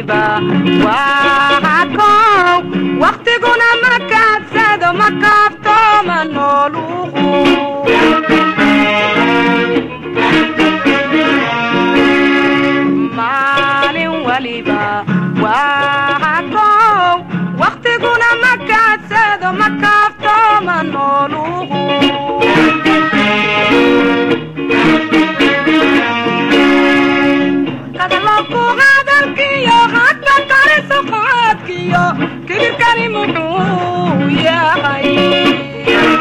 waliba waa kow waqtiguna ma kaadsado ma kaaftooma nooluhu maalin waliba waa kow waqtiguna ma kaadsado ma kaaftooma nooluhu kibirkani muxuu yahay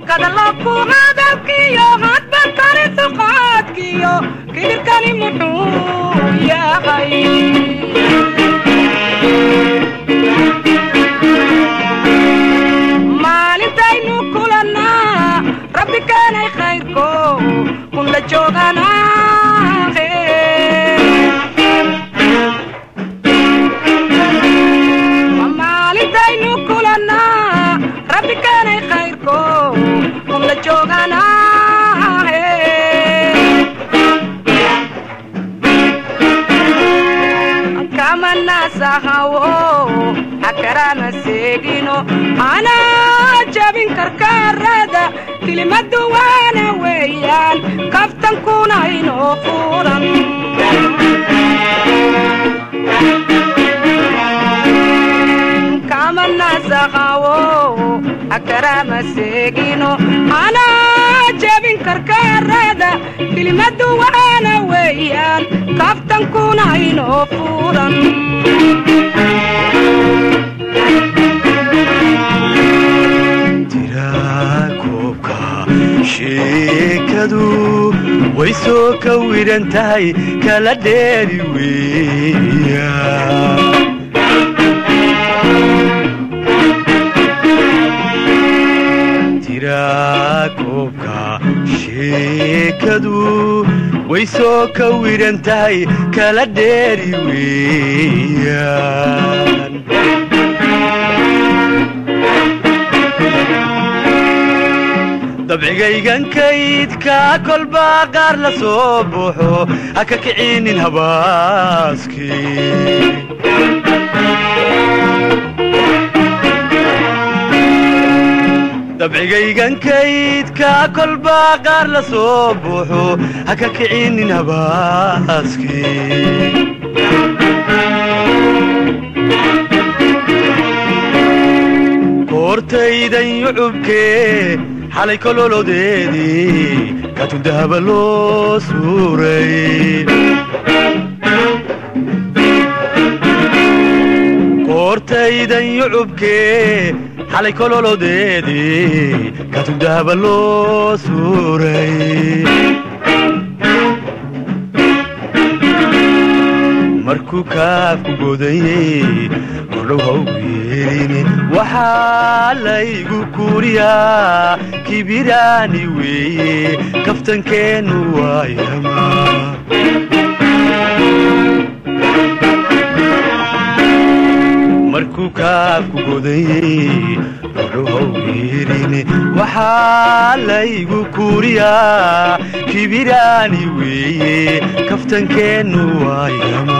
kadalku hadalkiyo hadba karisu qaadkiyo kibirkani muxuu yahay maalintaynu kulannaa rabbi keenay khayrko kun la jooganaa hakarama seegino anaa jabin karkaarada kelimadu waana weeyaan kaftankuna inoo furan kamanasahawo hakarama seegino anaa jabin karkaarada kelimadu waana weeyaan kaftankuna inoo furan tirakoobka sheekadu way soo kawiran tahay kala dheeri weeya tirakoobka sheekadu way soo kawiran tahay kala dheeri weeyaan dabcigaygan kaydka kolba qaar la soo buuxo ha ka kicinin habaaskii dabcigaygan kaydka kolba qaar la soo buuxo ha ka kicinin habaaskii koortaydan yucubkee xalay kololodeedii kaatun dahaba loo suuray koortaydan yucubkee xalay kololodeedii kaatun dahaba loo suuray markuu kaafku godayey kordhow hawgu yeelini waxaa laygu kuriyaa kibiraani weeye kaftankeennu waayama markuu kaafku godayey kordhow hawgu yeelini waxaa laygu kuriyaa kibiraani weeye kaftankeennu waayama.